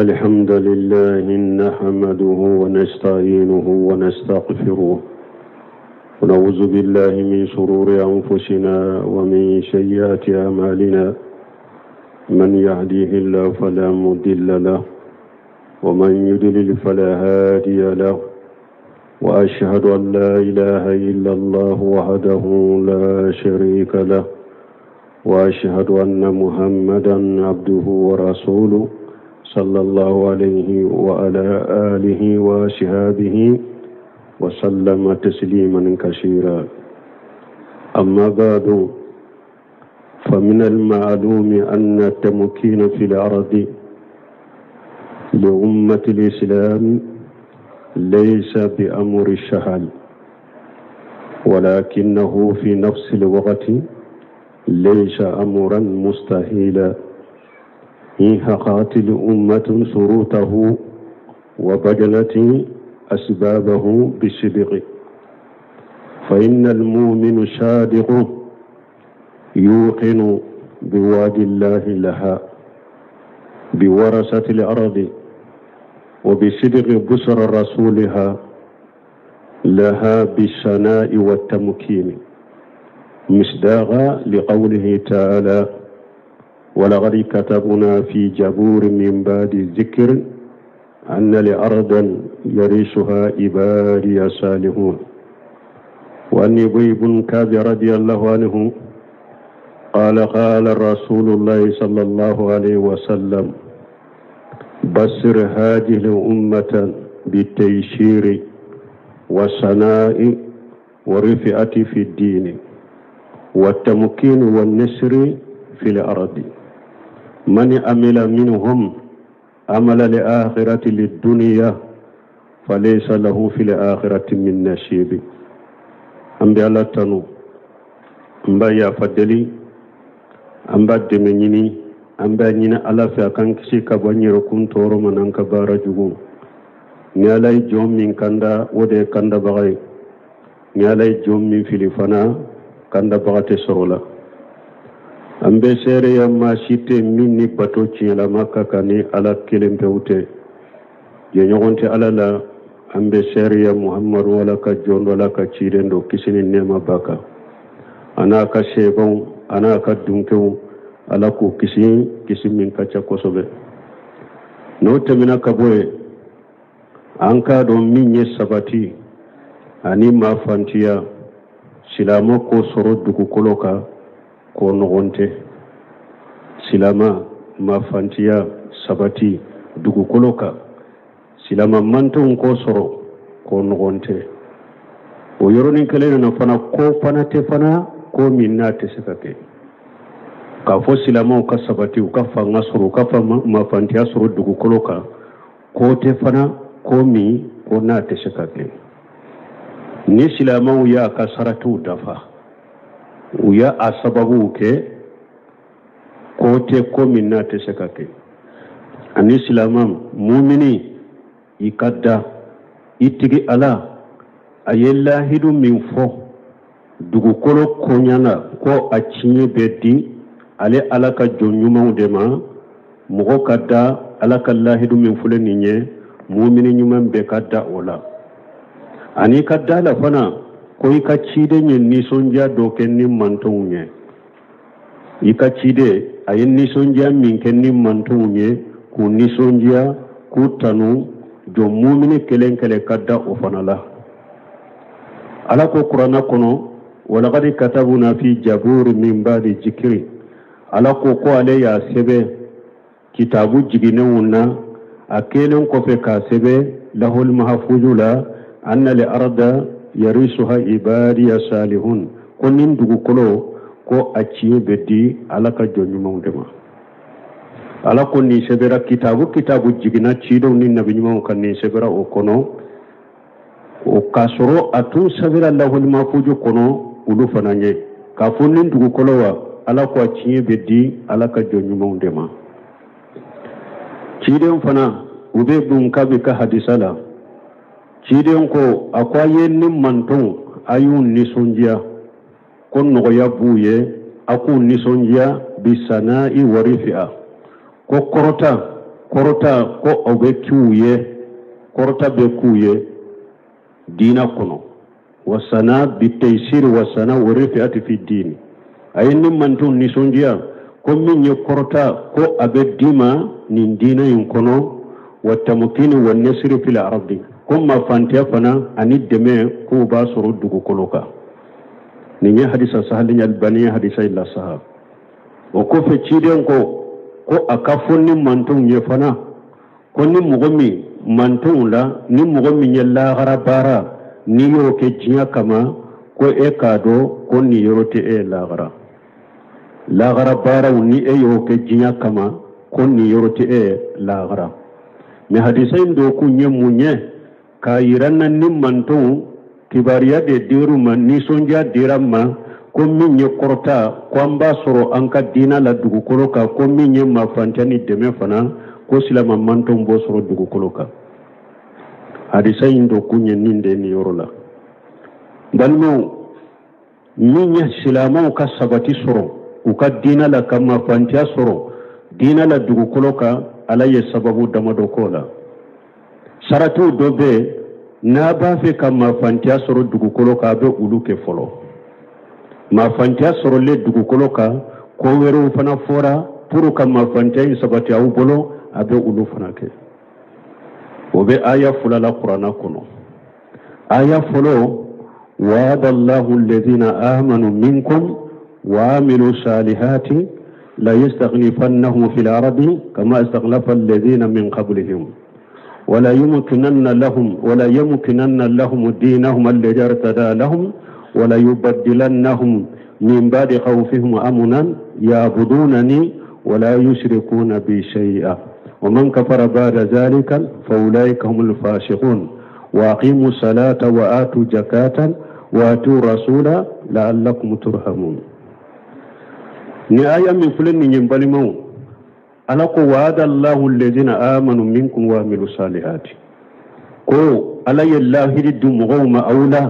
الحمد لله نحمده ونستعينه ونستغفره ونعوذ بالله من شرور أنفسنا ومن سيئات أعمالنا، من يهديه الله فلا مضل له ومن يضلل فلا هادي له، وأشهد أن لا إله إلا الله وحده لا شريك له، وأشهد أن محمدا عبده ورسوله صلى الله عليه وعلى آله وصحبه وسلم تسليما كثيرا. أما بعد، فمن المعلوم أن التمكين في الأرض لأمة الإسلام ليس بأمر السهل، ولكنه في نفس الوقت ليس أمرا مستحيلا إن حققت الأمة شروطه وبذلت أسبابه بالصدق، فإن المؤمن الصادق يوقن بوعد الله لها بورثة الأرض وبصدق بشر رسولها لها بالثناء والتمكين، مصداقا لقوله تعالى: ولقد كتبنا في زبور من بعد الذكر أن الأرض يرثها عبادي الصالحون. وعن أبي بن كعب رضي الله عنه قال: قال رسول الله صلى الله عليه وسلم: بشر هذه الأمة بالتيسير والثناء والرفعة في الدين والتمكين والنصر في الأرض. من عمل منهم عمل الآخرة للدنيا فليس له في الآخرة من نصيب. An bɛ Ala tanu, an b'a yafa deli, an b'a dɛmɛ ɲini, an b'a ɲini Ala fɛ a k'an kisi ka bɔ an yɛrɛkun tɔɔrɔ ma n'an ka baara jugu. Ni Ala ye jɔn min kanda, o de ye kandabaga ye. Ni Ala ye jɔn min fili fana, kandabaga tɛ sɔrɔ la. An bɛ seereya maa si tɛ min ni bato tiɲɛlama ka kan ni Ala kelen pewu tɛ, jɛɲɔgɔn tɛ Ala la. An bɛ seereya Muhamadu Ala ka jɔn dɔ, Ala ka ciden dɔ, kisi ni nɛɛma b'a kan, a n'a ka sɛbɛnw, a n'a ka dunkew, Ala k'u kisi, kisi min ka ca kosɛbɛ. N'o tɛmɛna ka bɔ yen, an k'a dɔn min ye sabati ani maafantiya silamɛ k'o sɔrɔ dugukolo kan, k'o nɔgɔn tɛ. Silama maafantiya sabati dugukolo kan, silama mantonw k'o sɔrɔ, k'o nɔgɔn tɛ. O yɔrɔnin kelen na fana, ko fana tɛ fana ko min n'a tɛ se ka kɛ k'a fɔ silamaw ka sabati, u ka fanga sɔrɔ, u ka maafantiya sɔrɔ dugukolo kan, ko tɛ fana ko min ko n'a tɛ se ka kɛ. Ni silamaw y'a ka saratiw dafa, u y'a a sababuw kɛ, ko tɛ ko min n'a tɛ se ka kɛ. Ani silama mumini, i ka da i tigi Ala a ye lahidu min fɔ dugukolo koɲa na, ko a tiɲɛ bɛ di ale Ala ka jɔn ɲumanw de ma. Mɔgɔ ka da Ala ka lahidu min filɛ nin ye, mumini ɲuman bɛɛ ka da o la. Ani ka da la fana ko i ka ciden ye nisɔndiya dɔ kɛ ni mantonw ye, i ka ciden a ye nisɔndiya min kɛ ni mantonw ye, k'u nisɔndiya, k'u tanu, jɔn mumini kelen kelen ka da o fana la. Ala ko kuranna kɔnɔ: walakadi katabuna fi jaburi min ba'di zikiri. Ala ko ko ale y'a sɛbɛn kitabu jiginnenw na, a kɛlen kɔfɛ k'a sɛbɛn lahul mahafuzu la, anna li arda yarisuha ibadiya salihun, ko nin dugukolo ko a tiɲɛ bɛ di Ala ka jɔn ɲumanw de ma. Ala ko nin sɛbɛra kitabu, kitabu jiginna cidenw ni nabi ɲumanw kan, nin sɛbɛra o kɔnɔ. O k'a sɔrɔ a tun sɛbɛra lahul mahafuzu kɔnɔ olu fana ye, k'a fɔ nin dugukolo wa, Ala ko a tiɲɛ bɛ di Ala ka jɔn ɲumanw de ma. Ciden fana, u bɛ bun kabi ka hadisa la, ciden ko a ko a ye ni mantonw a y'u nisɔndiya, ko nɔgɔya b'u ye, a k'u nisɔndiya bi sana'i warifi'a, ko kɔrɔta Kɔrɔta ko o bɛ k'u ye, kɔrɔta bɛ k'u ye diina kɔnɔ. Wasana bitaysiri wasana wa rifiati fi diini. A ye ni mantonw nisɔndiya ko min ye kɔrɔta ko a bɛ d'i ma nin diinɛ in kɔnɔ. Wa tamkini wa nasiri fil ardi, ko mafantiya fana ani dɛmɛ k'o b'a sɔrɔ dugukolo kan. Nin ye hadisa sahalen, Albani ye hadisa in lasaha. O kɔfɛ ciden ko ko a ka fɔ ni mantonw ye fana ko ni mɔgɔ min mantonw la, ni mɔgɔ min ye lahara baara n'i y'o kɛ diɲɛ kama, ko e k'a dɔn ko nin yɔrɔ tɛ e ye lahara. Lahara baaraw ni e y'o kɛ diɲɛ kama, ko nin yɔrɔ tɛ e ye lahara. Mɛ hadisa in dɔ kun ye mun ye? K'a yira na ni mantonw kibaruya de dir'u ma, nisɔndiya dira ma ko min ye kɔrɔta ko an b'a sɔrɔ an ka diina la dugukolo kan, ko min ye mafantiya ni dɛmɛ fana ko silama mantonw b'o sɔrɔ dugukolo kan. Hadisa in dɔ kun ye nin de nin yɔrɔ la. Balimaw, min ye silamɛw ka sabati sɔrɔ u ka diina la, ka mafantiya sɔrɔ diina la dugukolo kan, Ala ye sababu damadɔ k'o la. Saratiw dɔ bɛ yen, n'a b'a fɛ ka mafantiya sɔrɔ dugukolo kan, a bɛ olu kɛ fɔlɔ. Mafantiya sɔrɔlen dugukolo kan, ko wɛrɛw fana fɔra pour ka mafantiya in sabati aw bolo, a bɛ olu fana kɛ. O bɛ aya fila la kuranna kɔnɔ. Aya fɔlɔ: wa'ada Allahu alladhina amanu minkum wa amilu salihati la yastakhlifannahum fil ardi kama istakhlafa alladhina min qablihim wala yumkinanna lahum wala yumkinanna lahum dinahum alladhi irtada lahum wala yubaddilannahum min ba'di khawfihim amnan ya'budunani wala yushrikuna bi shay'a wa man kafara ba'da dhalika fa ulaika humul fasiqun wa aqimu salata wa atu zakata wa atu rasula la'allakum turhamun. Ni aya min filɛ nin ye, balimaw, Ala ko: wa'ada Allahu alladhina amanu minkum wa amilu salihati. Ko Ala ye lahiri di mɔgɔw ma aw la,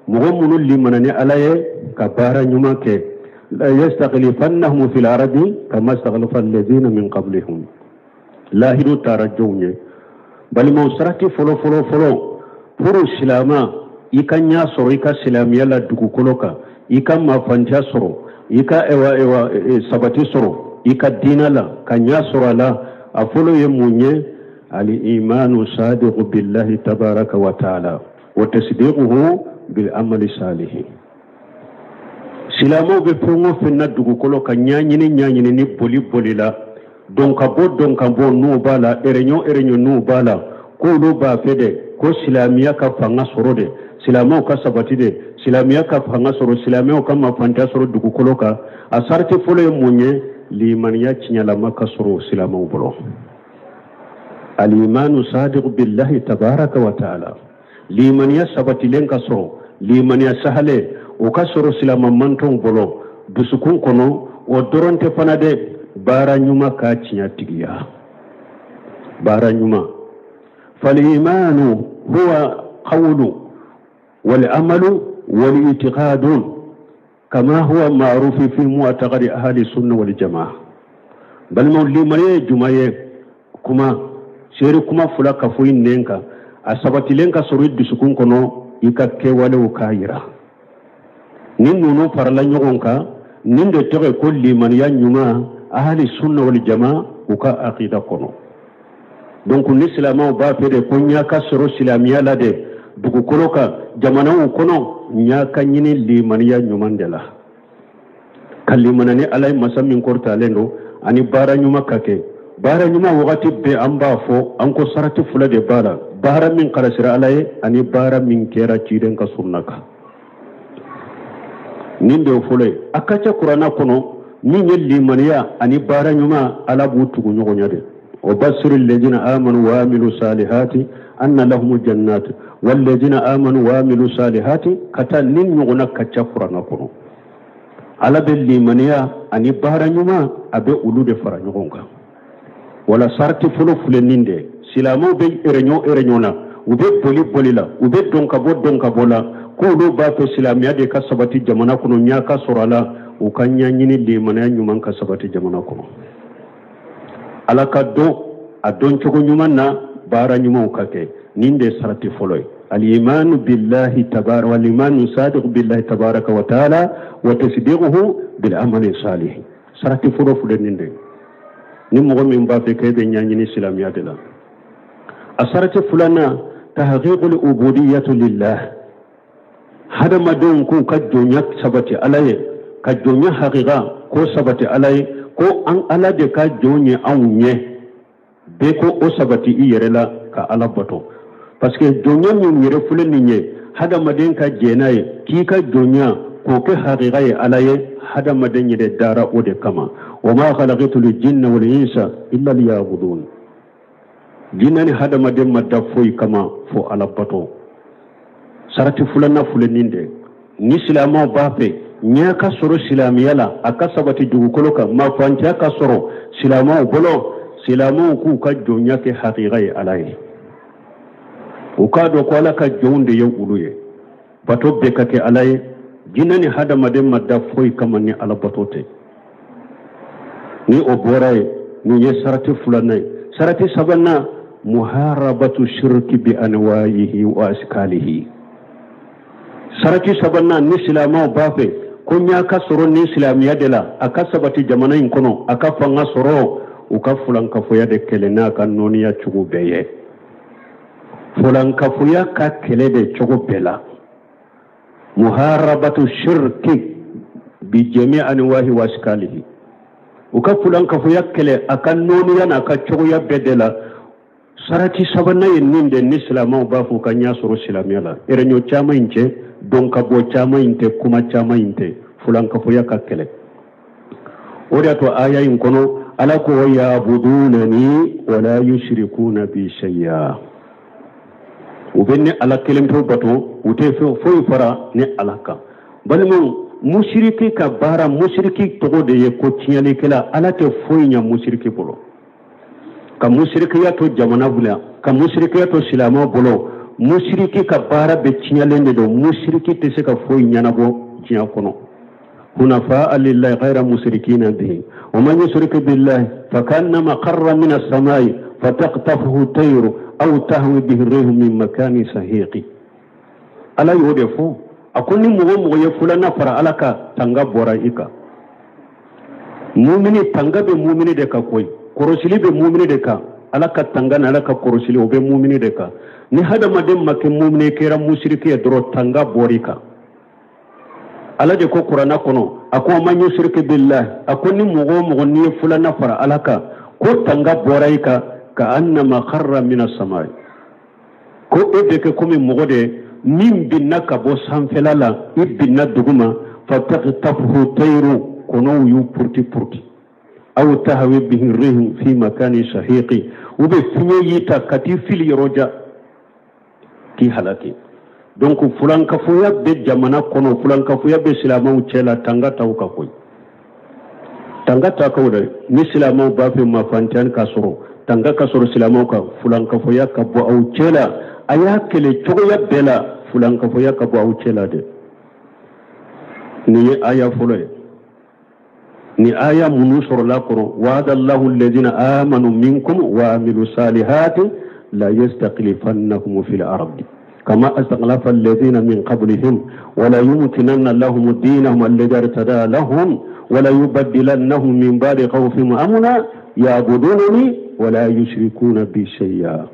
mɔgɔ minnu limana ni Ala ye ka baara ɲuman kɛ, la yastakhlifannahum fil ardi kama istakhlafa alladhina min qablihim. Lahidu taara jɔnw ye? Balimaw, sarati fɔlɔ fɔlɔ fɔlɔ pour silama i ka ɲa sɔrɔ i ka silamɛya la dugukolo kan, i ka mafantiya sɔrɔ, i ka ewa ewa sabati sɔrɔ i ka diina la, ka ɲa sɔrɔ a la, a fɔlɔ ye mun ye? Al-imanu sadiqu billahi tabaraka wa ta'ala wa tasdiquhu bil amali salihi. Silamɛw bɛ fɛn o fɛn na dugukolo kan, ɲaɲini ɲaɲini ni boli boli la, don ka bɔ don ka bɔ n'u b'a la, réunion réunion n'u b'a la, k'olu b'a fɛ de ko silamɛya ka fanga sɔrɔ de, silamɛw ka sabati de, silamɛya ka fanga sɔrɔ, silamɛw ka mafantiya sɔrɔ dugukolo kan, a sarati fɔlɔ ye mun ye? Limaniya tiɲɛlama ka sɔrɔ silamɛw bolo. Alimanu sadiqu billahi tabaraka wa ta'ala, limaniya sabatilen ka sɔrɔ, limaniya sahale o ka sɔrɔ silama mantɔnw bolo dusukun kɔnɔ. O dɔrɔn tɛ fana dɛ, baara ɲuman ka tiɲɛ tigiya, baara ɲuman. Falimanu huwa qawlu wal amalu wal i'tiqadu kama huwa ma'rufi fi mu'taqadi ahli sunna wal jamaa. Balimaw, limaniya ye juma ye? Kuma seere kuma fila ka fɔ i nɛn kan, a sabatilen ka sɔrɔ i dusukun kɔnɔ, i ka kɛwalew k'a yira. Ni ninnu farala ɲɔgɔn kan, nin de tɔgɔ ye ko limaniya ɲuman ahali sunna wal jama u ka akida kɔnɔ. Donc ni silamɛw b'a fɛ de ko ɲa ka sɔrɔ silamɛya la de dugukolo kan, jamanaw kɔnɔ, ɲa ka ɲini limaniya ɲuman de la, ka limana ni Ala ye masa min kɔrɔtalen don, ani baara ɲuman ka kɛ. Baara ɲuman, wagati bɛɛ an b'a fɔ, an ko sarati fila de b'a la: baara min kalasira Ala ye ani baara min kɛra ciden ka sunna kan. Nin de ye fɔlɔ ye. A ka ca kuranna kɔnɔ, min ye limaniya ani baara ɲuman, Ala b'u tugu ɲɔgɔn ɲɛ de. Wa basiri alladhina amanu wa amilu salihati anna lahum jannat walladhina amanu wa amilu salihati, ka taa nin ɲɔgɔnna ka ca kuranna kɔnɔ. Ala bɛ limaniya ani baara ɲuman, a bɛ olu de fara ɲɔgɔn kan. Wala sarati fɔlɔ filɛ nin de. Silamɛw bɛ réunion réunion na, u bɛ boli boli la, u bɛ don ka bɔ don ka bɔ la, k'olu b'a fɛ silamɛya de ka sabati jamana kɔnɔ, ɲa ka sɔrɔ a la, u ka ɲɛɲini limaniya ɲuman ka sabati jamana kɔnɔ. Ala ka dɔn A dɔn cogo ɲuman na, baara ɲumanw ka kɛ. Nin de sarati fɔlɔ ye: الإيمان بالله تبارك والإيمان الصادق بالله تبارك وتعالى وتصديقه بالعمل الصالح. Sarati fɔlɔ filɛ nin de. Ni mɔgɔ min b'a fɛ k'e bɛ ɲɛɲini silamɛya de la, a sarati filanan: تحقيق العبودية لله. Hadamadenw k'u ka jɔnya sabati Ala ye, ka jɔnya hakika ko sabati Ala ye, ko an Ala de ka jɔn ye anw ɲɛ. Bɛɛ ko o sabati i yɛrɛ la ka Ala bato, parce que jɔnya min yɛrɛ filɛ nin ye, hadamaden ka jɛn n'a ye k'i ka jɔnya k'o kɛ hakika ye Ala ye, hadamaden yɛrɛ dara o de kama. وما خلقت الجن والإنس إلا ليعبدون. Jinɛ ni hadamaden ma da foyi kama fo Ala bato. Sarati filanan filɛ nin de. Ni silamɛw b'a fɛ ɲɛ ka sɔrɔ silamɛya la, a ka sabati dugukolo kan, mafantiya ka sɔrɔ silamɛw bolo, silamɛw k'u ka jɔnya kɛ hakika ye Ala ye. U k'a dɔn ko Ala ka jɔnw de ye olu ye, bato bɛɛ ka kɛ Ala ye. Jinɛ ni hadamaden ma da foyi kama ni Ala bato tɛ. Ni o bɔra yen, nin ye sarati filanan ye. Sarati sabanan: محاربة الشرك بأنواعه وأشكاله. Sarati sabanan, ni silamɛw b'a fɛ ko ɲa ka sɔrɔ ni silamɛya de la, a ka sabati jamana in kɔnɔ, a ka fanga sɔrɔ, u ka fulankafoya de kɛlɛ n'a ka nɔniya cogo bɛɛ ye. Fulankafoya ka kɛlɛ de cogo bɛɛ la. محاربة الشرك بجميع أنواعه وأشكاله. U ka fulankafoya kɛlɛ a ka nɔniya n'a ka cogoya bɛɛ de la. Sarati sabanan ye nin de. Ni silamɛw b'a fɔ ka ɲɛ sɔrɔ silamɛya la, réunion caman in cɛ, don ka bɔ caman in tɛ, kuma caman in tɛ, fulankafoya ka kɛlɛ. O de y'a to aya in kɔnɔ, Ala ko: يعبدونني ولا يشركون بي شيئا. U bɛ ne Ala kelen pewu bato, u tɛ foyi fara ne Ala kan. Balimaw, musiriki ka baara, musiriki tɔgɔ de ye ko tiɲɛlikɛla. Ala tɛ foyi ɲɛ musiriki bolo. Ka musirikiya to jamana bila, ka musirikiya to silamɛw bolo, musiriki ka baara bɛ tiɲɛlen de don. Musiriki tɛ se ka foyi ɲɛnabɔ diɲɛ kɔnɔ. حنفاء لله غير مشركين به ومن يشرك بالله فكأنما خر من السماء فتخطفه الطير أو تهوي به الريح من مكان سحيق. Ala y'o de fɔ. A ko ni mɔgɔ mɔgɔ ye fulana fara Ala kan, tanga bɔra i kan. Mumini, tanga bɛ mumini de kan koyi. Kɔrɔsili bɛ mumini de kan. Ala ka tanga ni Ala ka kɔrɔsili, o bɛ mumini de kan. Ni hadamaden ma kɛ mumini, kɛra musiriki ye dɔrɔn, tanga bɔra i kan. Ala de ko Kuranna kɔnɔ, a ko: من يشرك بالله, a ko ni mɔgɔ o mɔgɔ n'i ye fulana fara Ala kan, ko tanga bɔra i kan. كأنما خر من السماء, ko e bɛ kɛ komi mɔgɔ de min binna ka bɔ sanfɛla la, i binna duguma. فتخطفه الطير, kɔnɔw y'u puruti puruti. أو تهوي به الريح في مكان سحيق, u bɛ fiɲɛ y'i ta ka t'i fili yɔrɔ jan k'i halaki. Donc fulankafoya bɛ jamana kɔnɔ, fulankafoya bɛ silamɛw cɛ la, tanga t'aw ka koyi, tanga t'a kaw dɛ. Ni silamɛw b'a fɛ mafantiyan ka sɔrɔ, tanga ka sɔrɔ silamɛw kan, fulankafoya ka bɔ aw cɛ la. A y'a kɛlɛ cogoya bɛɛ la, fulankafoya ka bɔ aw cɛ la dɛ. Nin ye aya fɔlɔ ye. Ni aya minnu sɔrɔla kɔnɔ: وعد الله الذين آمنوا منكم وعملوا الصالحات ليستخلفنهم في الأرض كما استخلف الذين من قبلهم وليمكنن لهم دينهم الذي ارتضى لهم وليبدلنهم من بعد خوفهم أمنا يعبدونني ولا يشركون بي شيئا.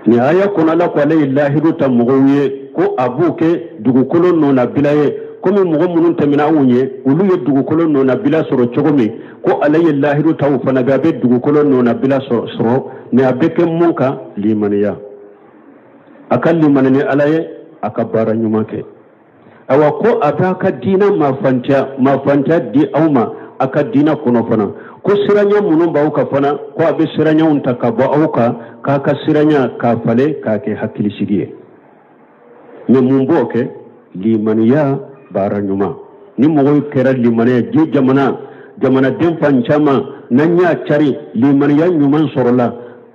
Ni aya kɔnɔ, Ala ko ale ye lahidu ta mɔgɔw ye ko a b'u kɛ dugukolo nɔnabila ye, komi mɔgɔ minnu tɛmɛna anw ye, olu ye dugukolo nɔnabila sɔrɔ cogo min. Ko ale ye lahidu ta u fana bɛ, a bɛ dugukolo nɔnabila sɔrɔ. Mais a bɛ kɛ mun kan? Limaniya. A ka limani ni Ala ye, a ka baara ɲuman kɛ. Ayiwa, ko a b'a ka diinɛ mafantiya, mafantiya di aw ma a ka diinɛ kɔnɔ fana. Ko siranya minnu b'aw kan fana, ko a bɛ siranyaw ta ka bɔ aw kan, k'a ka siranya k'a falen k'a kɛ hakilisigi ye. Mais mun b'o kɛ? Limaniya, baara ɲuman. Ni mɔgɔw kɛra limaniya ji, jamana jamanaden fan caman n'an y'a cari, limaniya ɲuman sɔrɔla,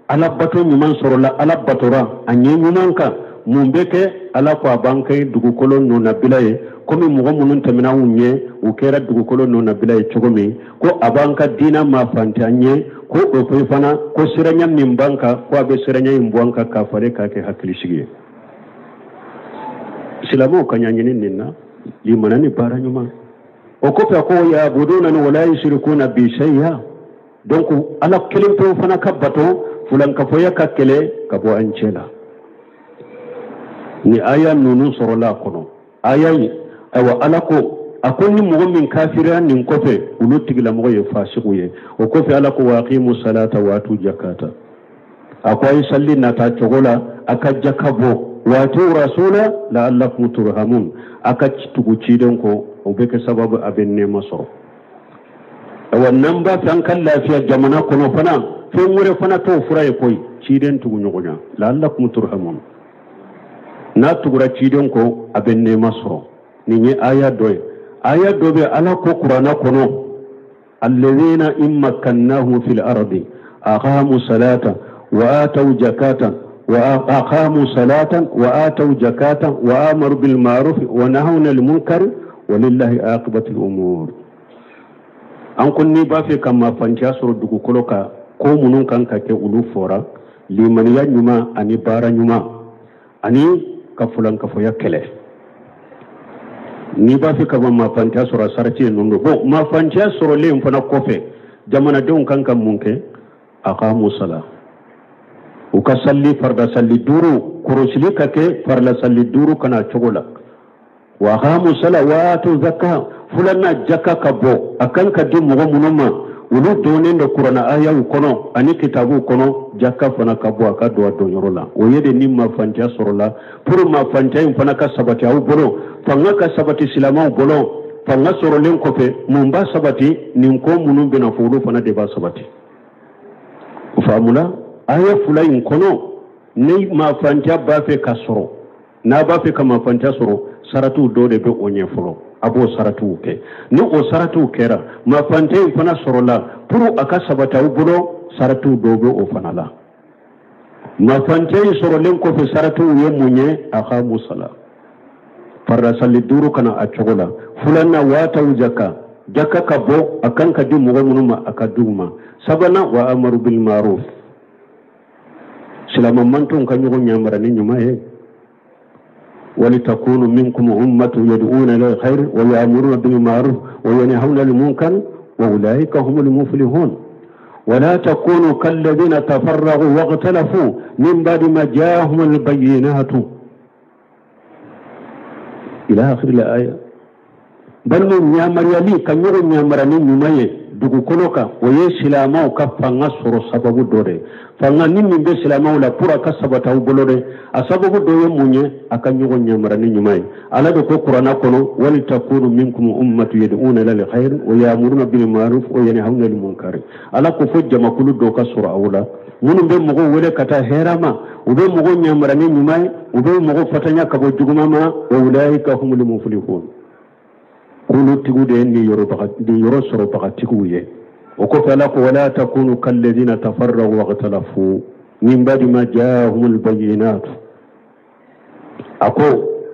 Ala bato ɲuman sɔrɔla, Ala batora a ɲɛ ɲuman kan, mun bɛ kɛ? Ala ko a b'an kɛ dugukolo nɔnabila ye, komi mɔgɔ minnu tɛmɛna anw ɲɛ, u kɛra dugukolo nɔnabila ye cogo min. Ko a b'an ka diinɛ mafanti an ɲɛ. Ko o ko fana ko siranya min b'an kan, ko a bɛ siranya in bɔ an kan k'a falen k'a kɛ hakilisigi ye. Silamɛw ka ɲɛɲini nin na, limana ni baara ɲuman. O kɔfɛ ko yabudunani wala yushrikuna bi shay'a. Donc Ala kelen pewu fana ka bato, fulankafoya ka kɛlɛ ka bɔ an cɛ la. Ni aya ninnu sɔrɔla a kɔnɔ, aya in, ayiwa, Ala ko, a ko ni mɔgɔ min kafiriya nin kɔfɛ, olu tigilamɔgɔ ye fasigiw ye. O kɔfɛ Ala ko wa aqimu salata wa atu jakata. A ko a ye salli nata cogo la, a ka jaka bɔ, wa atiu rasula la'allakum turhamun. A ka tugu ciden kɔ, o bɛ kɛ sababu a bɛ nɛɛma sɔrɔ. Ayiwa, n'an b'a fɛ an ka lafiya jamana kɔnɔ fana, fɛn wɛrɛ fana t'o fura ye koyi, ciden tugu ɲɔgɔnya, la'allakum turhamun. N'a tugura ciden kɔ, a bɛ nɛɛma sɔrɔ. Nin ye aya dɔ ye. Aya dɔ bɛ Ala ko Kuranna kɔnɔ, alladhina in makkannahum fil ardi aqamu salata wa ataw zakata wa aqamu salatan wa ataw zakata wa amaru bil ma'ruf wa nahaw anil munkar walillahi aqibatul umur. An ko n'i b'a fɛ ka mafanciya sɔrɔ dugukolo kan, ko minnu kan ka kɛ, olu fɔra: limaniya ɲuman ani baara ɲuman ani ka fulankafoya kɛlɛ. N'i b'a fɛ ka mafanciya sɔrɔ, sarati ye ninnu don. Bon, mafanciya sɔrɔlen fana kɔfɛ, jamanadenw kan ka mun kɛ? Aqamu sala, u ka salli farida salli 5 kɔrɔsili ka kɛ farida salli 5 kana cogo la. Wa aqamu sala wa atu zakka. Filanan, jaka ka bɔ, a kan ka di mɔgɔ minnu ma, olu donnen don Kuranna ayaw kɔnɔ ani kitabuw kɔnɔ. Jaka fana ka bɔ, a ka don a donyɔrɔ la. O ye de ni mafanciya sɔrɔla, pour mafanciya in fana ka sabati aw bolo, fanga ka sabati silamɛw bolo. Fanga sɔrɔlen kɔfɛ, mun b'a sabati? Nin ko minnu bɛna fɔ, olu fana de b'a sabati. O faamuna aya 2 in kɔnɔ. Ni mafanciya b'a fɛ ka sɔrɔ, n'a b'a fɛ ka mafanciya sɔrɔ, saratiw dɔ de bɛ o ɲɛ fɔlɔ, a b'o saratiw kɛ. Ni o saratiw kɛra, mafanciya in fana sɔrɔla, pour a ka sabati aw bolo, saratiw dɔw bɛ o fana la. Mafanciya in sɔrɔlen kɔfɛ, saratiw ye mun ye? Aqamu sala, farida salli 5 kana a cogo la. Filanan, waataw jaka, jaka ka bɔ, a kan ka di mɔgɔ minnu ma, a ka di u ma. Sabanan, wa amaru bil ma'ruf, silamɛ mantonw ka ɲɔgɔn yamara ni ɲuman ye. ولتكونوا منكم أمة يدعون إلى الخير ويأمرون بالمعروف وينهون عن المنكر وأولئك هم المفلحون. ولا تكونوا كالذين تفرقوا واختلفوا من بعد ما جاءهم البينات إلى آخر الآية. بل من يامر يلي كان يغن يامرني نمي dugukolo kan, o ye silamɛw ka fanga sɔrɔ sababu dɔ de. Fanga ni min bɛ silamɛw la, pour a ka sabati aw bolo dɛ, a sababu dɔ ye mun ye? A ka ɲɔgɔn yamara ni ɲuman ye. Ala de ko Kuranna kɔnɔ, walitakunu minkum ummatu yad'una ila alkhair wa ya'muruna bil ma'ruf wa yanhauna 'anil munkar. Ala ko fo jamakulu dɔ ka sɔrɔ aw la, minnu bɛ mɔgɔw wele ka taa hɛrɛ ma, u bɛ mɔgɔw yamara ni ɲuman ye, u bɛ mɔgɔw fatanya ka bɔ juguman ma. Wa ulaika humul muflihun. Kolotigiw de ye nin yɔrɔ sɔrɔbagatigiw ye. O kɔfɛ Ala ko wala takunu kalladhina tafarraqu waqtalafu min ba'di ma ja'ahumul bayyinat. A ko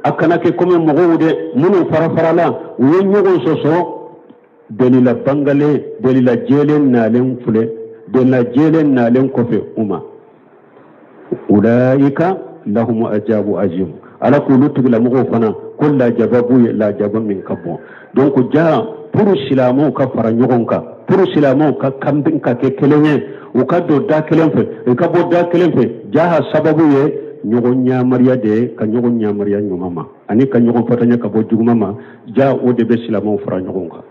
a kana kɛ komi mɔgɔw dɛ minnu farafarala, u ye ɲɔgɔn sɔsɔ dalila bangalen, dalila jɛlen nalen filɛ, dalila jɛlen nalen kɔfɛ u ma. Ulaika lahum ajabu azim. Ala k'olu tigilamɔgɔw fana ko lajaba b'u ye, lajaba min ka bon. Donc ja pour silamɛw ka fara ɲɔgɔn kan, pour silamɛw ka kanbɛn ka kɛ kelen ye, u ka don da kelen fɛ, u ka bɔ da kelen fɛ, jaha sababu ye ɲɔgɔn yamaruya de ye, ka ɲɔgɔn yamaruya ɲuman ma ani ka ɲɔgɔn fatanya ka bɔ juguman ma. Ja o de bɛ silamɛw fara ɲɔgɔn kan.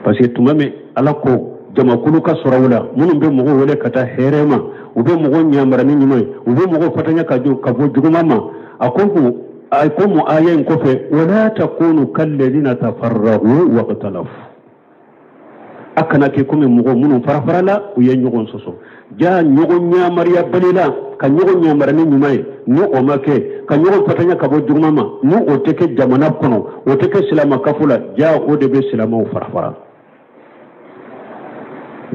Parce que tuma min Ala ko jamakulu ka sɔrɔ u la, minnu bɛ mɔgɔw wele ka taa hɛrɛ ma, u bɛ mɔgɔw yamaruya ni ɲuman ye, u bɛ mɔgɔw fatanya ka bɔ juguman ma, a ko ko a ko mu aya in kɔfɛ wala takunu kalladhina tafarraqu waqtalafu. A kana kɛ komi mɔgɔ minnu farafarala, u ye ɲɔgɔn sɔsɔ. Ja ɲɔgɔn yamaruya balila, ka ɲɔgɔn yamaruya ni ɲuman ye, ni o ma kɛ, ka ɲɔgɔn fatanya ka bɔ juguman ma, ni o tɛ kɛ jamana kɔnɔ, o tɛ kɛ silamɛ kafo la, ja o de bɛ silamɛw farafara.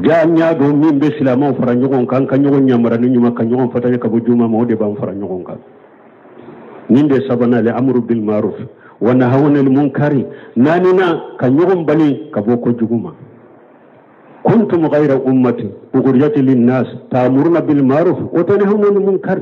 Ja n y'a dɔn min bɛ silamɛw fara ɲɔgɔn kan, ka ɲɔgɔn yamaruya ni ɲuman, ka ɲɔgɔn fatanya ka bɔ juguman ma, o de b'an fara ɲɔgɔn kan. Nin de sabanan, le amru bil ma'ruf wa nahawna anil munkari. Naaninan, ka ɲɔgɔn bali ka bɔ kojugu ma. Kuntum ghayra ummati ukhrijat linnas ta'muruna bil ma'ruf wa tanhauna 'anil munkar.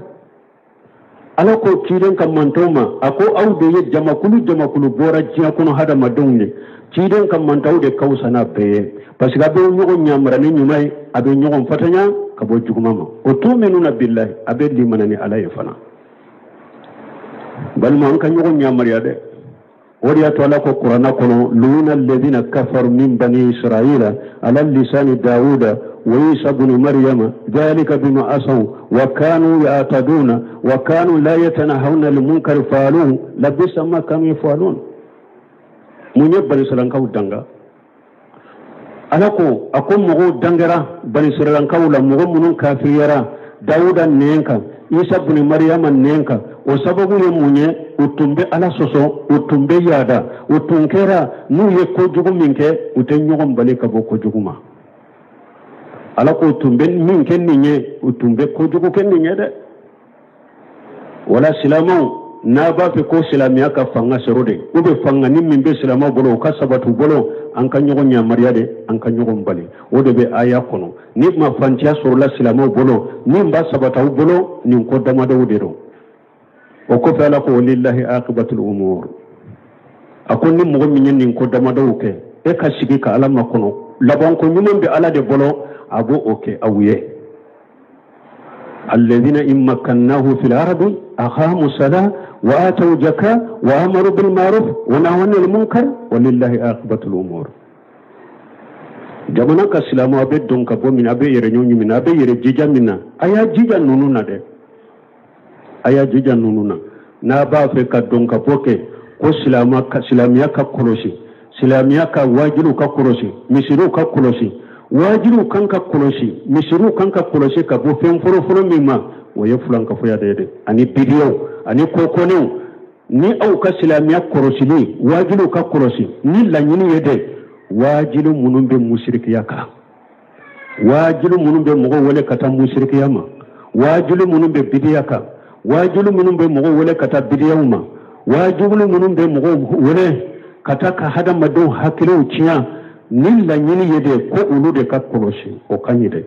Ala ko ciden ka mantaw ma, a ko aw de ye jamakulu jamakulu bɔra diɲɛ kɔnɔ hadamadenw ye, ciden ka mantaw de ka fisa n'a bɛɛ ye, parce que a bɛ ɲɔgɔn yamara ni ɲuman ye, a bɛ ɲɔgɔn fatanya ka bɔ juguman ma. O tu'minuna billahi, a bɛ limana ni Ala ye fana. Balima, an ka ɲɔgɔn yamaruya dɛ. O de y'a to Ala ko Kuranna kɔnɔ: lu'ina alladhina kafaru min bani israila ala lisani dawuda wa isa bnu maryama dhalika bima asaw wa kanu ya'taduna wa kanu la yatanahawna lil munkari fa'aluhu labisa ma kanu yaf'alun. Mun ye banisiralankaw danga? Ala ko, a ko mɔgɔw dangara banisiralankaw la, mɔgɔ minnu kafiriyara Dawuda nɛn kan, Isa buni Mariyama nɛn kan. O sababu ye mun ye? U tun bɛ Ala sɔsɔ, u tun bɛ yaada, u tun kɛra n'u ye kojugu min kɛ, u tɛ ɲɔgɔn bali ka bɔ kojugu ma. Ala ko u tun bɛ min kɛ nin ye, u tun bɛ kojugu kɛ nin ye dɛ. Wala silamɛw, n'a b'a fɛ ko silamɛya ka fanga sɔrɔ de, ou bien fanga ni min bɛ silamɛw bolo, o ka sabati u bolo, an ka ɲɔgɔn yamaruya de, an ka ɲɔgɔn bali. O de bɛ aya kɔnɔ. Ni ma fantiya sɔrɔla silamɛw bolo, min b'a sabati aw bolo, nin ko damadɔw de don. O kɔfɛ Ala ko: walillahi aqibatul umur. A ko ni mɔgɔ min ye nin ko damadɔw kɛ, e ka sigi ka Ala makɔnɔ, labanko ɲuman bɛ Ala de bolo, a b'o o kɛ aw ye. Alladhina in makkannahu fil ardi aqamu salah wa ataw zaka wa amaru bil ma'ruf wa nahaw anil munkar walillahi aqibatul umur. Jamana ka silamɛw, a bɛ don ka bɔ min, a bɛ yɛrɛ ɲɔgɔn min, a bɛ yɛrɛ jija min na, a y'a jija ninnu na dɛ, a y'a jija ninnu na. N'a b'a fɛ ka don ka bɔ kɛ ko silamɛ ka silamɛya ka kɔlɔsi, silamɛya ka wajibiw ka kɔlɔsi, misiriw ka kɔlɔsi, wajibiw kan ka kɔlɔsi, misiriw kan ka kɔlɔsi ka bɔ fɛn fɔlɔfɔlɔ min ma, o ye fulankafoya de ye dɛ, ani bidiyaw ani kokɔnɛw. Ni aw ka silamɛya kɔlɔsili, wajibiw ka kɔlɔsi ni laɲini ye dɛ, wajibi minnu bɛ musirikiya kan, wajibi minnu bɛ mɔgɔw wele ka taa musirikiya ma, wajibi minnu bɛ bidiya kan, wajibi minnu bɛ mɔgɔw wele ka taa bidiyaw ma, wajibi minnu bɛ mɔgɔw wele ka taa ka hadamadenw hakiliw tiɲɛ, ni laɲini ye de ko olu de ka kɔlɔsi, o ka ɲi dɛ.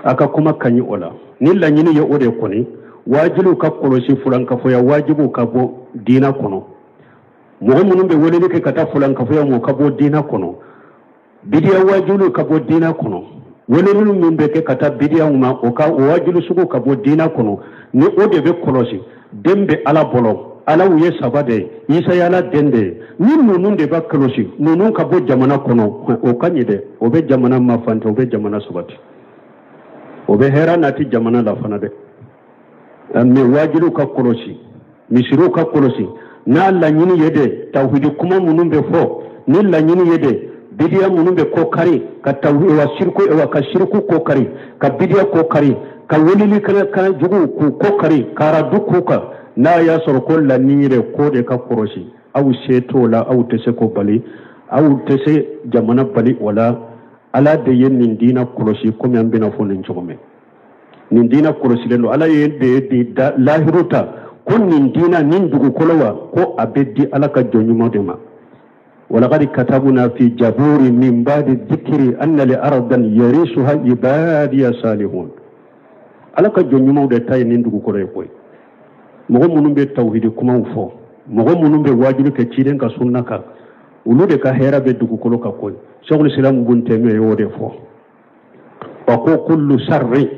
A ka kuma ka ɲi o la. Ni laɲini ye o de kɔni, wajibiw ka kɔlɔsi, fulankafoya wajibiw ka bɔ diinɛ kɔnɔ, mɔgɔ minnu bɛ weleli kɛ ka taa fulankafoya ma, o ka bɔ diinɛ kɔnɔ, bidiya wajibiw ka bɔ diinɛ kɔnɔ, weleli min bɛ kɛ ka taa bidiyaw ma, o ka o wajibi sugu ka bɔ diinɛ kɔnɔ, ni o de bɛ kɔlɔsi. Den bɛ Ala bolo, Alaw ye saba de ye, Isa ye Ala den de ye. Ni ninnu de b'a kɔlɔsi, ninnu ka bɔ jamana kɔnɔ, o ka ɲi dɛ. O bɛ jamana mafante, o bɛ jamana sabati, o bɛ hɛrɛ nati jamana la fana dɛ. Mais wajibiw ka kɔlɔsi, misiriw ka kɔlɔsi, n'a laɲini ye de tawhidi kuma minnu bɛ fɔ, ni laɲini ye de bidiya minnu bɛ ko kari, ka tawhidi wa siriku wa ka siriku ko kari, ka bidiya ko kari, ka weleli kana jugu k'u ko kari, ka aradu k'u kan, n'a y'a sɔrɔ ko laɲini de ko de ka kɔlɔsi, aw se t'o la, aw tɛ se k'o bali, aw tɛ se jamana bali o la. Ala de ye nin diinɛ kɔlɔsi, komi an bɛna fɔ nin cogo min, nin diinɛ kɔlɔsilen don. Ala ye de di lahiru ta ko nin diinɛ nin dugukolo wa, ko a bɛ di Ala ka jɔn ɲuman de ma. Walaqad katabna fi jaburi min ba'di dhikri anna li ardan yarisuha ibadiya salihun. Ala ka jɔn ɲumanw de ta ye nin dugukolo ye koyi. Mɔgɔ minnu bɛ tawhidi kumaw fɔ, mɔgɔ minnu bɛ wajibi kɛ ciden ka sunna kan, olu de ka hɛrɛ bɛ dugukolo kan koyi. Sheikhul Islam Ibn Taymiyyah y'o de fɔ. Wa ko kullu sharri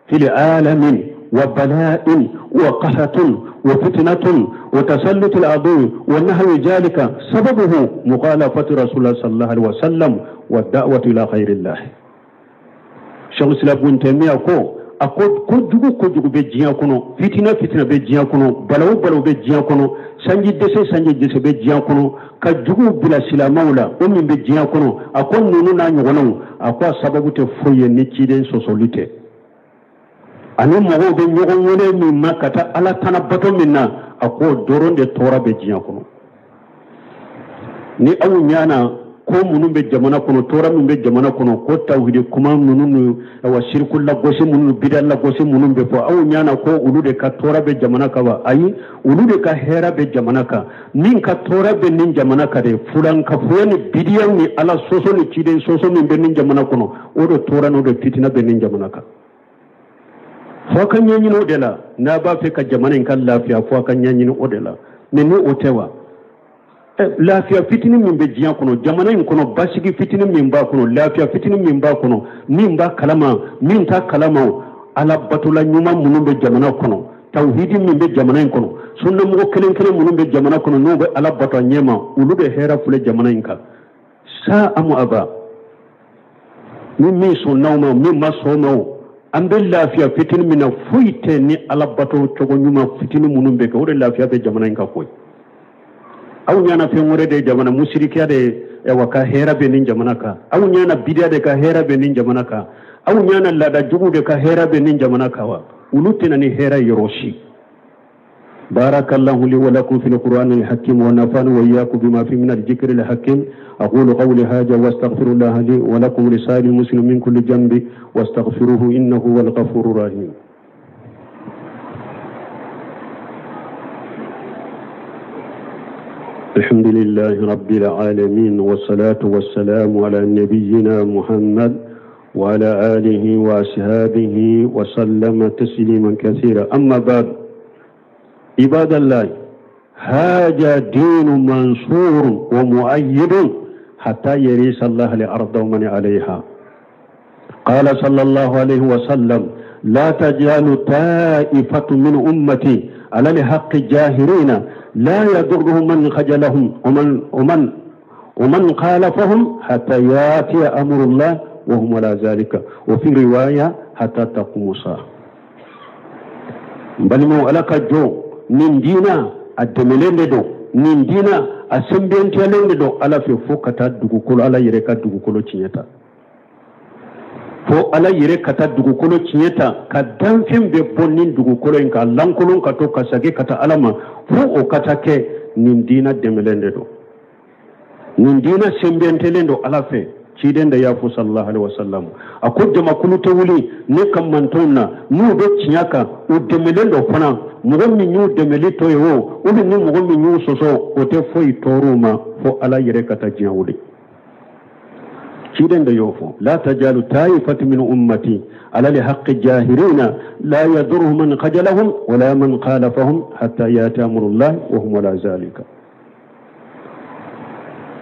fil alamin wa bala'in wa qahatun wa fitnatun wa tasallut al-adu wa nahwi jalika sababuhu mukhalafatu rasulullah sallallahu alaihi wasallam wa da'watu ila khairillah. Sheikhul Islam Ibn Taymiyyah ko a ko kojugu kojugu bɛ diɲɛ kɔnɔ, fitina fitina bɛ diɲɛ kɔnɔ, balawu balawu bɛ diɲɛ kɔnɔ, sanji dɛsɛ sanji dɛsɛ bɛ diɲɛ kɔnɔ, ka juguw bila silamɛw la, o min bɛ diɲɛ kɔnɔ, a ko ninnu n'a ɲɔgɔnnaw, a ko a sababu tɛ foyi ye ni ciden sɔsɔli tɛ, ani mɔgɔw bɛ ɲɔgɔn wele min ma ka taa Ala tana bato min na, a ko dɔrɔn de tɔɔrɔ bɛ diɲɛ kɔnɔ. Ni aw ɲana Ko minnu bɛ jamana kɔnɔ, tɔɔrɔ min bɛ jamana kɔnɔ, ko tawhidi kuma ninnu ni awa siriku lagosi minnu, bida lagosi minnu bɛ fɔ, aw ɲana ko olu de ka tɔɔrɔ bɛ jamana kan wa? Ayi, olu de ka hɛrɛ bɛ jamana kan. Min ka tɔɔrɔ bɛ nin jamana kan de, fulankafoya ni bidiya ni ala sɔsɔ ni ciden sɔsɔ min bɛ nin jamana kɔnɔ, o de tɔɔrɔ n'o de fitina bɛ nin jamana kan. Fo ka ɲɛɲini o de la. N'a b'a fɛ ka jamana in ka lafiya, fo ka ɲɛɲini o de la. Mɛ ni o tɛ wa, lafiya fitinin min bɛ diɲɛ kɔnɔ, jamana in kɔnɔ, basigi fitinin min b'a kɔnɔ, lafiya fitinin min b'a kɔnɔ, min b'a kalama, min t'a kalama, ala batola ɲuman minnu bɛ jamana kɔnɔ, tawhidi min bɛ jamana in kɔnɔ, sunnamɔgɔ kelen kelen minnu bɛ jamana kɔnɔ, n'u bɛ ala bato a ɲɛma, olu bɛ hɛrɛ filɛ jamana in kan. Sa amu aba, ni min sɔnna o ma, min ma sɔn o ma, o an bɛ lafiya fitinin min na, foyi tɛ ni ala bato cogo ɲuman fitinin minnu bɛ kɛ, o de lafiya bɛ jamana in kan koyi. Aw ɲana fɛn wɛrɛ de jamana musirikiya de wa ka hɛrɛ bɛ nin jamana kan, aw ɲana bidiya de ka hɛrɛ bɛ nin jamana kan, aw ɲana laada jugu de ka hɛrɛ bɛ nin jamana kan wa? Olu tɛna ni hɛrɛ yɔrɔ si. بارك الله لي ولكم في القرآن الحكيم ونفعني وإياكم بما فيه من الذكر الحكيم. أقول قولي هذا واستغفر الله لي ولكم لسائر المسلمين من كل ذنب واستغفروه إنه هو الغفور الرحيم. الحمد لله رب العالمين، والصلاة والسلام على نبينا محمد وعلى آله وأصحابه وسلم تسليما كثيرا. أما بعد، عباد الله، هذا دين منصور ومؤيد حتى يرث الله الأرض ومن عليها. قال صلى الله عليه وسلم: لا تزال طائفة من أمتي على الحق جاهرين لا يضرهم من خجلهم ومن خالفهم حتى ياتي أمر الله وهم على ذلك. وفي رواية حتى تقوم الساعة. بل مو على كجو nin dina a dɛmɛlen de don, nin dina a sɛnbɛntiyalen de don ala fɛ, fo ka taa dugukolo, ala yɛrɛ ka dugukolo tiɲɛ ta, fo ala yɛrɛ ka taa dugukolo tiɲɛ ta, ka danfɛn bɛɛ bɔ nin dugukolo in kan, lankolon ka to ka segin ka taa ala ma, fo o ka taa kɛ. Nin dina dɛmɛlen de don, nin dina sɛnbɛntɛlen don ala fɛ. Ciden de y'a fɔ sallallahu alaihi wasallam, a ko jamakulu tɛ wuli ne ka mantonw na n'u bɛ tiɲɛ kan, u dɛmɛlen don fana. Mɔgɔ min y'u dɛmɛli to ye o, ou ni mɔgɔ min y'u sɔsɔ, o tɛ foyi tɔɔrɔ u ma fo ala yɛrɛ ka taa diɲɛ wuli. Ciden de y'o fɔ: la tajalu taifatu min ummati ala lhaqqi jahirina la yadurruhum man khajalahum wala man khalafahum hatta yati amrullah wa hum ala zalika.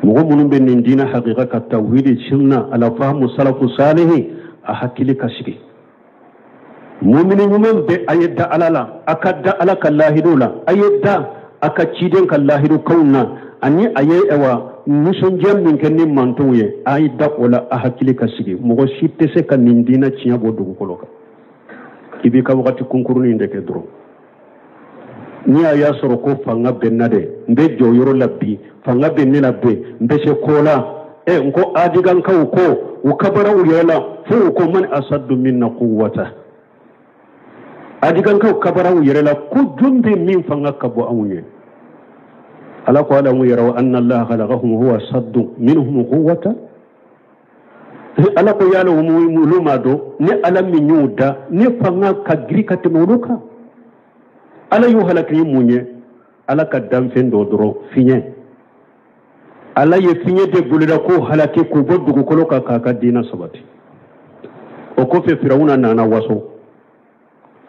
Mɔgɔ minnu bɛ nin diinɛ hakika ka tawhidi sunna ala fahamu salafu salihi, a hakili ka sigi. Mumini ɲuman bɛ a ye da ala la, a ka da ala ka lahidu la, a ye da a ka ciden ka lahidu kanw na, ani a ye ɛwa nisɔndiya min kɛ ni mantonw ye, a ye da o la, a hakili ka sigi. Mɔgɔ si tɛ se ka nin diinɛ tiɲɛ bɔ dugukolo kan. I b'i ka wagati kunkurunin de kɛ dɔrɔn. Ni a y'a sɔrɔ ko fanga bɛ n na dɛ, n bɛ jɔ yɔrɔ la bi, fanga bɛ ne la bi, n bɛ se ko la. N ko adigankaw ko u kabara u yɛrɛ la fo u ko man asaddu minna quwwata. Adigankaw kabara u yɛrɛ la ko jɔn bɛ min fanga ka bɔ anw ye. Ala ko alamu yaraw anna allaha khalaqahum huwa asaddu minhum quwwata. Ala ko yala olu ma dɔn ni ala min y'u da ni fanga ka girin ka tɛmɛ olu kan. Ala y'u halaki ni mun ye? Ala ka danfɛn dɔ dɔrɔn, fiɲɛ. Ala ye fiɲɛ de bolila k'o halaki k'u bɔ dugukolo kan k'a ka diinɛ sabati. O kɔfɛ Firawuna nana waso.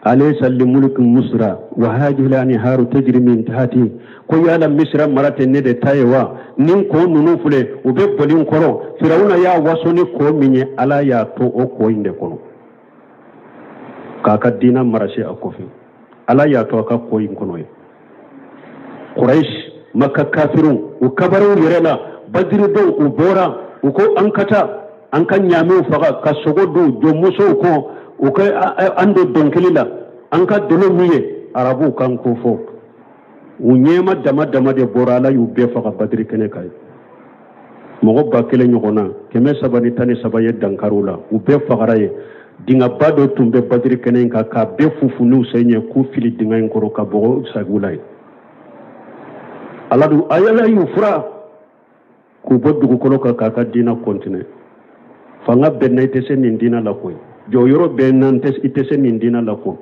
Alaysa limulki misra wa hadhihi al-anharu tajri min tahti. Ko yala misra mara tɛ ne de ta ye wa? Nin ko ninnu filɛ, u bɛ boli n kɔrɔ. Firawuna y'a waso ni ko min ye, ala y'a to o ko in de kɔnɔ k'a ka diinɛ marasi a kɔfɛ. Ala y'a to a ka ko in kɔnɔ ye. Quraish, Maka kafirun, u kabaraw yɛrɛ la, Badiri dɔw u bɔra, u ko an ka taa an ka ɲaamiw faga ka sogo dun jɔnmusow kɔ, u ka an don dɔnkili la, an ka dolo min ye, arabuw kan ko fɔ. U ɲɛma dama dama de bɔra, ala y'u bɛɛ faga Badiri kɛnɛ kan ye. Mɔgɔ 1000 ɲɔgɔnna, 313 ye dankariw la, u bɛɛ fagara ye. Dingaba dɔ tun bɛ Badiri kɛnɛ in kan k'a bɛɛ fufu n'u sen ye k'u fili dinga in kɔrɔ ka bɔgɔ sagu la ye. Ala dun, ala y'u fura. K'u bɔ dugukolo kan k'a ka diina kɔntine. Fanga bɛ n na, i tɛ se nin diina la koyi. Jɔyɔrɔ bɛ n na, i tɛ se nin diina la koyi.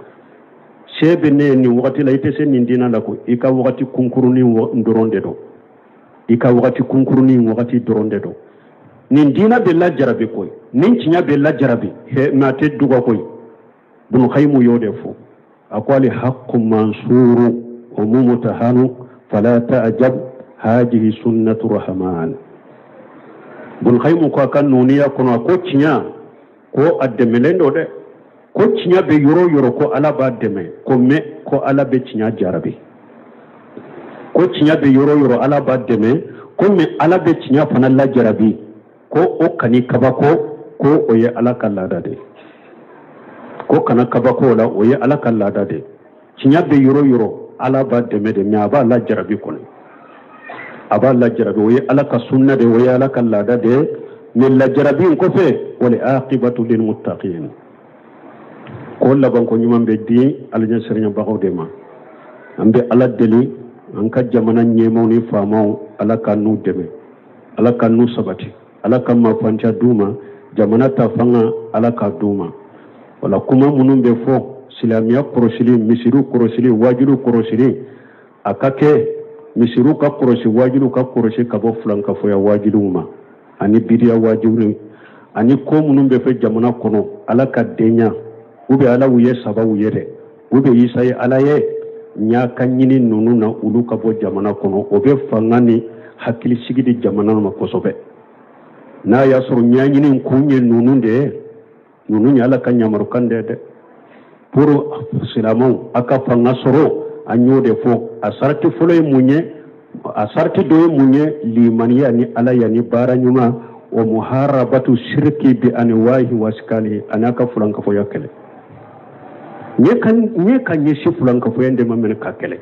Se bɛ ne ye nin wagati la, i tɛ se nin diina la koyi. I ka wagati kunkurunin dɔrɔn de don. I ka wagati kunkurunin wagati dɔrɔn de don. Nin diina bɛ lajarabi koyi. Nin tiɲɛ bɛ lajarabi. He, mais a tɛ duga koyi. Bunu Kayimu y'o de fɔ. A ko ali haqqu mansuru wa mumtahanu fala ta'jab hadihi sunnatu rahman. Bunu Kayimu ko a ka nuniya kɔnɔ, a ko tiɲɛ ko a dɛmɛlen don dɛ. Ko tiɲɛ bɛ yɔrɔ o yɔrɔ ko Ala b'a dɛmɛ, ko mais ko Ala bɛ tiɲɛ jarabi. Ko tiɲɛ bɛ yɔrɔ o yɔrɔ Ala b'a dɛmɛ, ko mais Ala bɛ tiɲɛ fana lajarabi. Ko o kani kabako, ko o ye Ala ka laada de ye. Ko kana kabako o la, o ye Ala ka laada de ye. Tiɲɛ bɛ yɔrɔ o yɔrɔ Ala b'a dɛmɛ de, mais a b'a lajarabi kɔni. A b'a lajarabi, o ye Ala ka sunna de ye, o ye Ala ka laada de ye. Mais lajarabi in kɔfɛ, wal aqibatu lil muttaqin. Ko labanko ɲuman bɛ di alaɲɛsiranyabagaw de ma. An bɛ Ala deli, an ka jamana ɲɛmaaw ni faamaw, Ala ka n'u dɛmɛ, Ala ka n'u sabati, Ala ka mafantiya d'u ma, jamana ta fanga Ala ka d'u ma. Wala kuma minnu bɛ fɔ, silamɛya kɔrɔsili, misiriw kɔrɔsili, wajuliw kɔrɔsili, a ka kɛ misiriw ka kɔrɔsi, wajuliw ka kɔrɔsi ka bɔ filankafoya wajuliw ma, ani bidiya wajuliw, ani ko minnu bɛ fɛ jamana kɔnɔ, Ala ka denya, ou bien Ala ye sababu ye dɛ, ou bien Isa ye Ala ye, ɲa ka ɲini ninnu na olu ka bɔ jamana kɔnɔ, o bɛ fanga ni hakilisigi di jamana ma kosɛbɛ. N'a y'a sɔrɔ ɲɛɲini kun ye ninnu de ye, ninnu ye Ala ka ɲamarukan de ye dɛ. Pour silamɛw a ka fanga sɔrɔ, an y'o de fɔ. A sarati fɔlɔ ye mun ye? A sarati dɔ ye mun ye? Limaniya ni Ala ya ni baara ɲuman, wa muharabatu shirki bi anwahi wa askalihi, a n'a ka fulankafoya kɛlɛ. Ɲɛ ka ɲɛsin fulankafoya de ma minɛ ka kɛlɛ.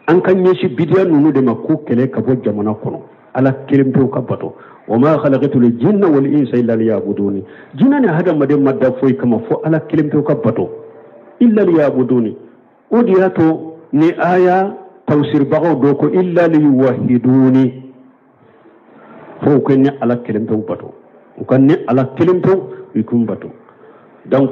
An ka ɲɛsin bidiya ninnu de ma k'o kɛlɛ ka bɔ jamana kɔnɔ. Ala kelen pewu ka bato. Wa ma khalaqtul jinna wal insa illa liya'buduni. Jinɛ ni hadamaden ma da foyi kama fo Ala kelen pewu ka bato. Illa liya'buduni. O de y'a to ni aya tafsiribagaw dɔ ko illa liyuwahiduni. Fo u ka ni Ala kelen pewu bato. U ka ni Ala kelen pewu i kun bato. Donc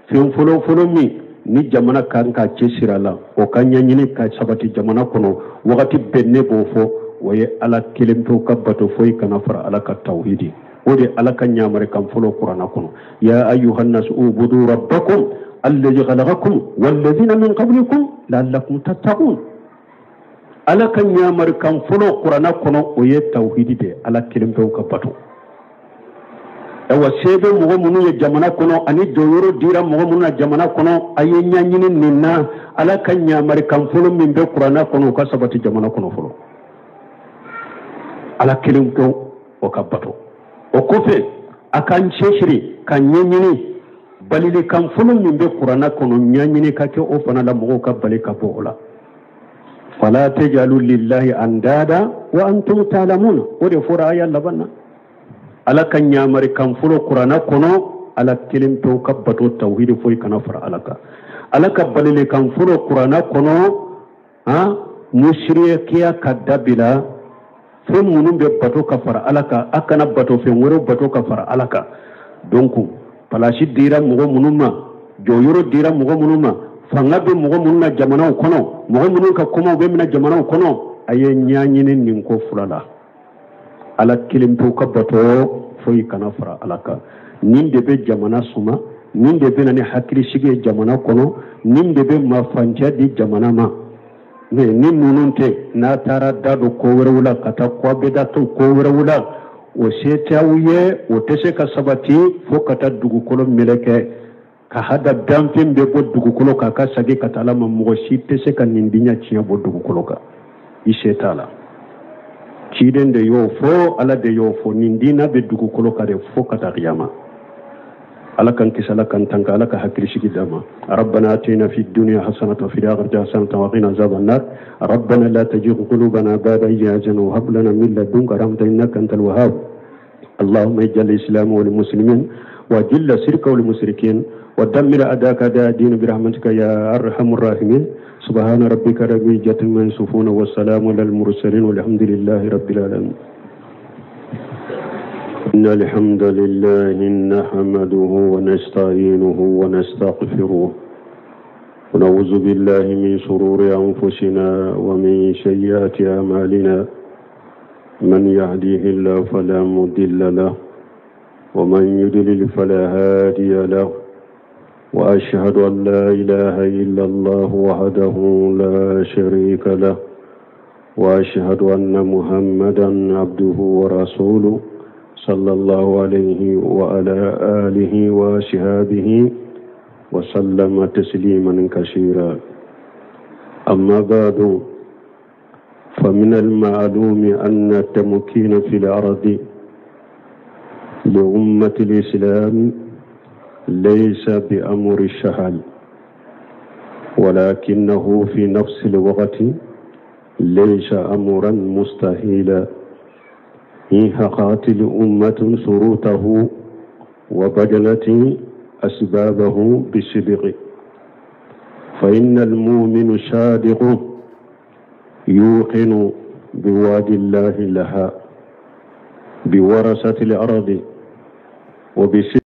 fɛn fɔlɔ fɔlɔ min ni jamana kan ka cɛsiri a la, o ka ɲɛɲini ka sabati jamana kɔnɔ, wagati bɛɛ ne b'o fɔ, o ye Ala kelen pewu ka bato, foyi kana fara Ala ka tawhidi. O de Ala ka ɲamarikan fɔlɔ kuranna kɔnɔ. Ya ayyuhan nasu ubudu rabbakum allazi khalaqakum wallazina min qablikum la'allakum tattaqun. Ala ka ɲamarikan fɔlɔ kuranna kɔnɔ, o ye tawhidi de ye, Ala kelen pewu ka bato. Ayiwa, se bɛ mɔgɔ minnu ye jamana kɔnɔ ani jɔyɔrɔ dira mɔgɔ minnu na jamana kɔnɔ, a ye ɲɛɲini nin na, Ala ka ɲamarikan fɔlɔ min bɛ kuranna kɔnɔ, o ka sabati jamana kɔnɔ fɔlɔ. Ala kelen pewu o ka bato. O kɔfɛ, a k'an cɛsiri ka ɲɛɲini balilikan fɔlɔ min bɛ kuranna kɔnɔ, ɲɛɲini ka kɛ o fana la, mɔgɔw ka bali ka bɔ o la. Fala tajalu lillahi andada wa antum ta'lamun. O de fɔra aya laban na. Ala ka ɲamarikan fɔlɔ kuranna kɔnɔ, Ala kelen pewu ka bato, tawhidi foyi kana fara Ala kan. Ala ka balilikan fɔlɔ kuranna kɔnɔ, han, musirikiya ka dabila, fɛn minnu bɛ bato ka fara Ala kan, a kana bato fɛn wɛrɛw bato ka fara Ala kan. Donc palasi dira mɔgɔ minnu ma, jɔyɔrɔ dira mɔgɔ minnu ma, fanga bɛ mɔgɔ minnu na jamanaw kɔnɔ, mɔgɔ minnu ka kumaw bɛ minɛ jamanaw kɔnɔ, a ye ɲɛɲini nin ko fila la. Ala kelen pewu ka bato, foyi kana fara Ala kan. Nin de bɛ jamana suma, nin de bɛ na ni hakilisigi ye jamana kɔnɔ, nin de bɛ mafancɛ di jamana ma. Mais ni ninnu tɛ, n'a taara da don ko wɛrɛw la, ka taa kɔ bɛ da to ko wɛrɛw la, o se tɛ aw ye, o tɛ se ka sabati fo ka taa dugukolo meleke, ka hada danfɛn bɛ bɔ dugukolo kan ka segin ka taa Ala ma. Mɔgɔ si tɛ se ka nin diɲɛ tiɲɛ bɔ dugukolo kan, i se t'a la. Ciden de y'o fɔ, Ala de y'o fɔ, nin diinɛ bɛ dugukolo kan de fo ka taa kiyama. Ala kan kisi, Ala kan tanka, Ala ka hakilisigi d'an ma. Rabbana atina fid dunya hasanatan wa fil akhirati hasanatan wa qina azaban nar. Rabbana la tuzigh qulubana ba'da idh hadaytana wa hab lana min ladunka rahmatan innaka antal wahhab. Allahumma ij'al al-islam wal muslimin wa jilla shirka wal mushrikin wa dammir a'daka a'da ad-din bi rahmatika ya arhamar rahimin. Subhana rabbika rabbil izzati amma yasifun wa salamun alal mursalin walhamdulillahi rabbil alamin. إن الحمد لله نحمده ونستعينه ونستغفره ونعوذ بالله من شرور أنفسنا ومن سيئات أعمالنا من يهديه الله فلا مضل له ومن يضلل فلا هادي له وأشهد أن لا إله إلا الله وحده لا شريك له وأشهد أن محمدا عبده ورسوله صلى الله عليه وعلى آله وصحابه وسلم تسليما كثيرا. أما بعد، فمن المعلوم أن التمكين في الأرض لأمة الإسلام ليس بأمر السهل، ولكنه في نفس الوقت ليس أمرا مستحيلا إن حققت الأمة شروطه وبذلت أسبابه بصدق. فإن المؤمن الصادق يوقن بوعد الله لها بورثة الأرض وبصدق